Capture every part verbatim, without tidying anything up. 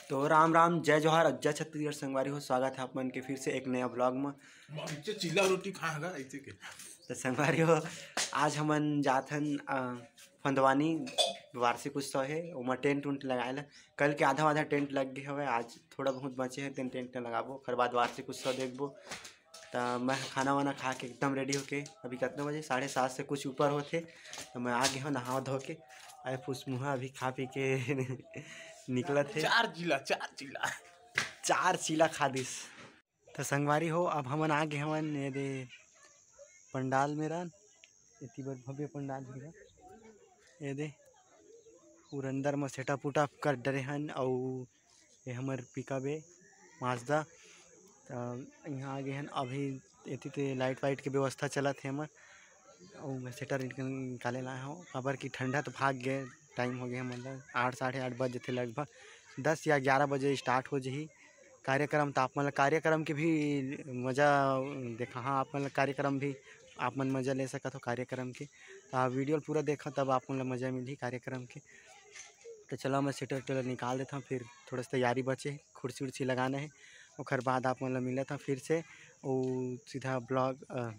तो राम राम, जय जोहार, जय छत्तीसगढ़ संगवारी हो। स्वागत है आप मन के फिर से एक नया vlog में। चीला रोटी खा गा ऐसे के। तो संगवारी हो, आज हमन जात हन, अ, फंदवानी, वार्षिक उत्सव है, ओमा टेंट उंट लगाए ला। कल के आधा आधा टेंट लग गए हवे, आज थोड़ा बहुत बचे है, तेन टेंट न लगाबो, ओकर बाद वार्षिक उत्सव देखबो। त मैं खाना वाना खा के एकदम रेडी होके, अभी कितना बजे, साढ़े सात से कुछ ऊपर होथे, तो मैं आ गया हूँ नहा धो के। अरे फुसमुहा अभी खा पी के निकलत है। चार चीला, चार चीला। चार चीला खा दिस। तो संगवारी हो, अब हमन आ गए हवन ये दे पंडाल में रहन, इतनी बड़ भव्य पंडाल है। ये दे पूरा अंदर में सेटअप उटअप कर डरे हन, अउ ये हमर पिकअप है माजदा। त यहाँ आ गए हन, अभी एती ते लाइट वाइट के व्यवस्था चलत है हमर, अउ मैं सेटर निकल-, निकाले ला हूँ, काबर कि ठंडा तो भाग गए, टाइम हो गए, मतलब आठ, साढ़े आठ बज जथे लगभग, दस या ग्यारह बजे स्टार्ट हो जही कार्यक्रम। तो आप मन ला कार्यक्रम के भी मजा देखा, हाँ, आप मन ला कार्यक्रम भी, आप मन मजा ले सकत हो कार्यक्रम के। तो आप वीडियो पूरा देखा, तब आप मन ला मजा मिलही कार्यक्रम के। तो चलो, मैं सेटर टेटर निकाल देता हूँ, फिर थोड़ा सा तैयारी बचे, कुर्सी उर्सी लगाना है, ओकर बाद आप मन ला मिलत हूँ फिर से, और सीधा vlog, अ,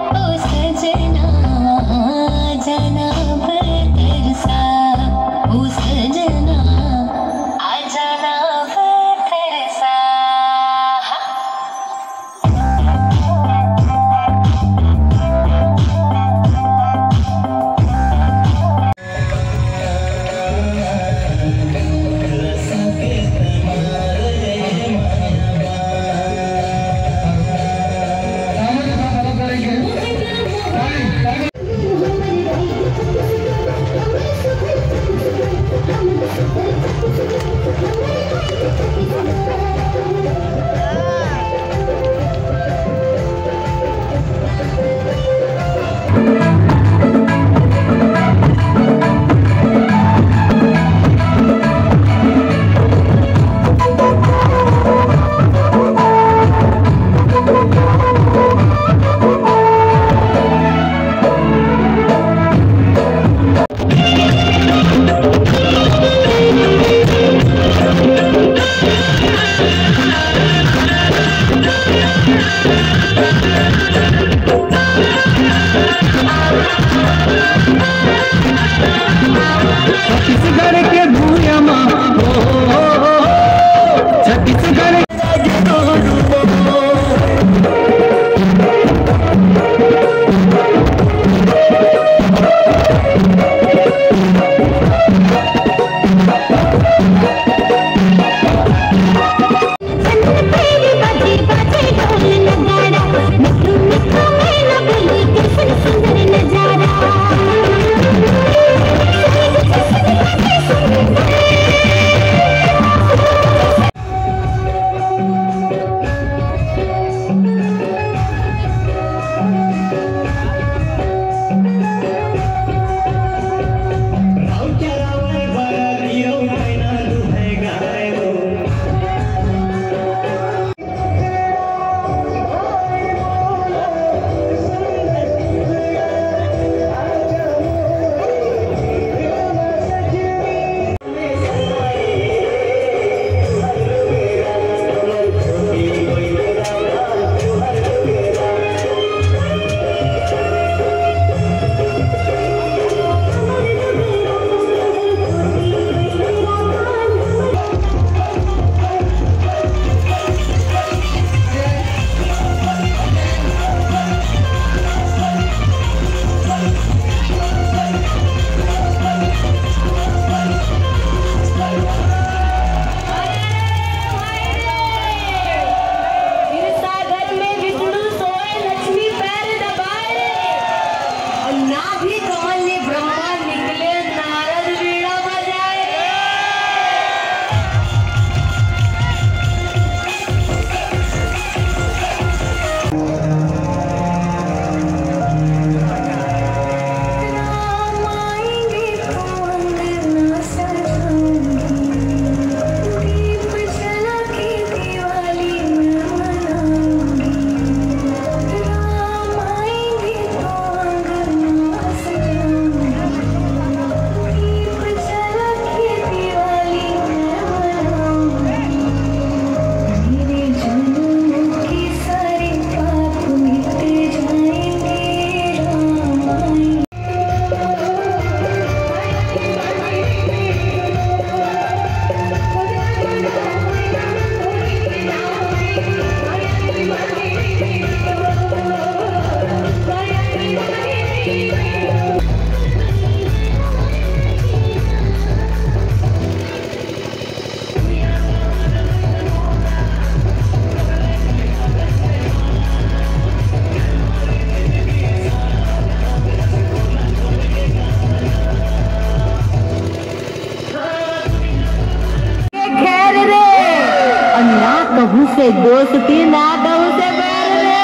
ओ सजना, आ जाना बरसा, ओ सजना, आ जाना बरसा। दोस्ती ना दऊ से बैर रे।